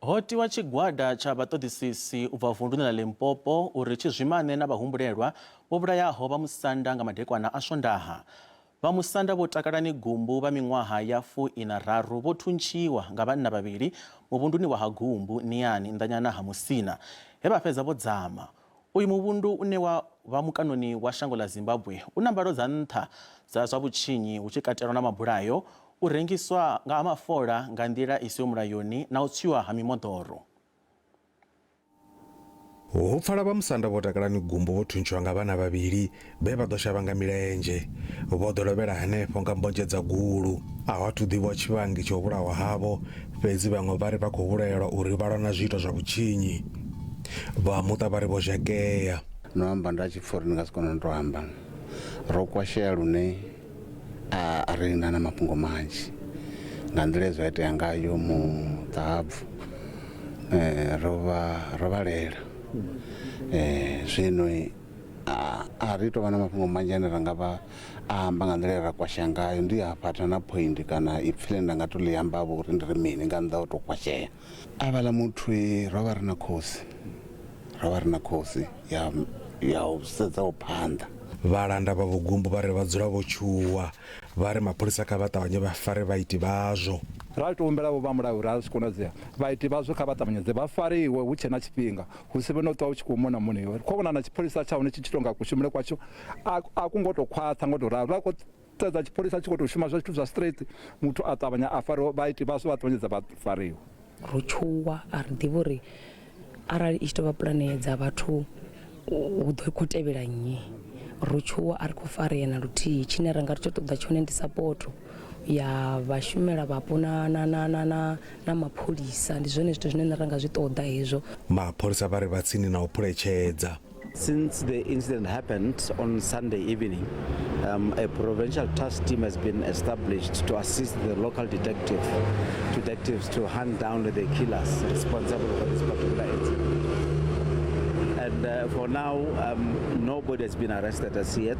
Ho tiwa tshigwada tsha vhaṱoḓisisi u bva vunduni ḽa Limpopo uri tshi zwimane na vhahumbulelwa vho vhulayaho Vhamusanda nga madekwana a Swondaha. Vhamusanda Vho Takalani Gumbu vha miṅwaha ya fu-ina-raru vho thuntshiwa nga vhanna vhavhili muvhunduni wa ha Gumbu, Niani, nnḓanyana ha Musina, he vha fhedza vho dzama. Uyu muvhundu une wa vha mukanoni wa shango ḽa Zimbabwe u na mbalo dza nṱha dza zwa vhutshinyi hu tshi katelwa na mabulayo, u rengiswa nga ha mafola nga nḓila i siho mulayoni na u tswiwa ha mimoḓoro. Hu pfala Vhamusanda Vho Takalani Gumbu vho thuntshiwa nga vhana vhavhili vhe vha ḓo shavha nga milenzhe. Vho ḓo lovhela henefho nga mbonzhe dza gulu. A hu athu ḓivhiwa tshivhangi tsha u vhulahwa havho, fhedzi vhaṅwe vha ri vha khou vhulaelwa uri vha lwa na zwiito zwa vhutshinyi. Vha muṱa vha ri vho zhakea. No amba nda tshi pfa uri ndi nga si kone u tou amba. Ro kwashea lune a ri na na mafhungo manzhi nga nḓila ye zwa itea ngayo muṱahabvu ro vha ro vhalela zwino a ri tovha na mafhungo manzhi ane ra nga vha amba nga nḓila ye ra kwashea ngayo ndi hafha tha na point kana ipfhi ḽine nda nga to ḽi amba vho uri ndi ri mini nga nnḓa u to kwashea. A vhaḽa muthu ro vha ri na khosi, ro vha ri na khosi ya ya u sedzaho phanḓa. Vhalanda vha Vhugumbu vha ri vha dzula vho tshuwa, vha ri mapholisa kha vha ṱavhanye vha fare vhaiti vhazwo. Ra tou humbela vho vha mulayo uri arali zwi tshi konadzea vhaiti vhazwo kha vha ṱavhanyedze vha fariwe hu tshe na tshifhinga, hu si vhe no ṱwa hu tshi khou mona moniwa. Ri khou vhona na tshipholisa tsha hone tshi tshi tou nga kushumele kwatsho a a ku ngo tou khwaṱha ngo tou ralo. Vha khou sedza tshipholisa tshi khou tou shuma zwa zwithu zwa straight muthu a ṱavhanya a fariwa vhaiti vhazwo vha ṱavhanyedza vha fariwa. Ro tshuwa a ri ḓivhi uri arali i tshi tou vha pulane dza vhathu hu ḓo khou tevhela nnyi. Ro tshuwa a ri khou farea na luthihi tshine ra nga ri tsho ṱoḓa tshone ndi sapoto ya vhashumela vhapo na na na na na na mapholisa ndi zwone zwithu zwine nṋe ra nga zwi ṱoḓa hezwo. Mapholisa vha ri vha tsini na u phuletshedza. Since the incident happened on Sunday evening, a provincial task team has been established to assist the local detectives to hunt down the killers responsible for this particular incident. And for now, nobody has been arrested as yet,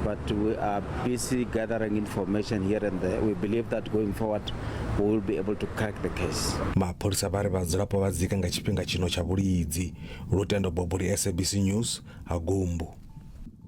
but we are busy gathering information here and there. We believe that going forward, we will be able to crack the case. Mapholisa vha ri vhadzulapo vha dzika nga tshifhinga tshino tsha vhulidzi. Lutendo Boboli, SABC News, Hagumbu.